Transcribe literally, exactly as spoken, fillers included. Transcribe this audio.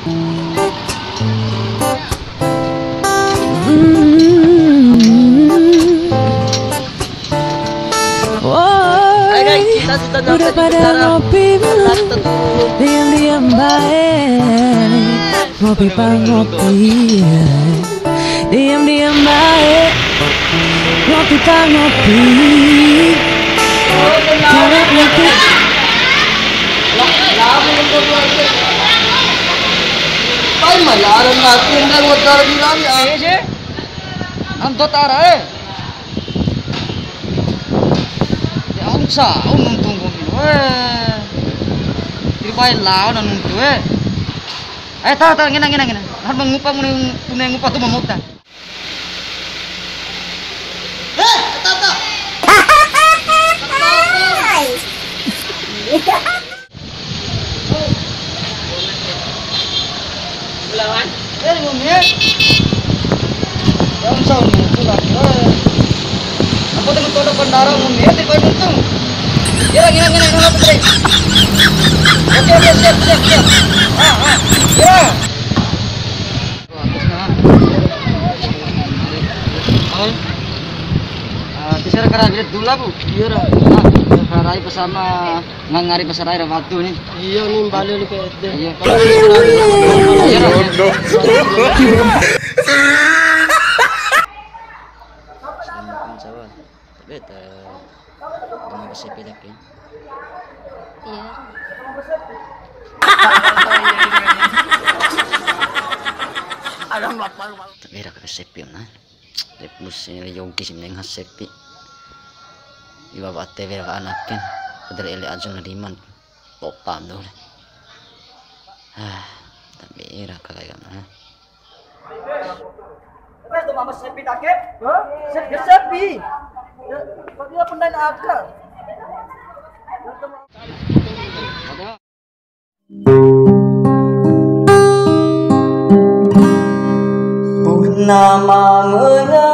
Hai guys, kita sudah nyampe di bandara. Ngopi pa ngopi, diam-diam bae. Ngopi pa ngopi, ngopi. Pai malaran latihan dan ngejar bilang ya. Iya sih. Nonton tara eh. Ya, unsa, au nuntu nggomi. Weh. Tirbae lao na nuntu, eh. Eh, ta, ta, ngena, ngena, ngena. Har mengupa, mune, mune ngupa tu mamota. Eh, ta, ta. Bulawan. Eh, nggomi, eh. Ya, unsa, nggomi, itu lagi, eh. Apa tu betul ada bandara, nggomi, eh, tiba itu. Ya, gini, gini, gini, Putri. Oke, oke, siap, siap, siap. Ah, ah. Ya. Ah, bisa kara bilet dulu, Bu. Iya, Ra. Ah, kara rai bersama. Ngangari pasar air waktu ni. Iya ni, balik ni ke S D. Iya. Assalamualaikum, sahabat. Tapi ta, dengan K T P lagi. Iya. Tapi ra K T P, nah. Lepus ini yogi sih, mending hasepi. Iwa wate wera anaken. Padahal ele aja na diman. Topa dole. Ah, tapi ra kayak mana? Mas, tuh mama sepi take? Hah? Sepi, sepi. Ya, dia pendain akal. Purnama mera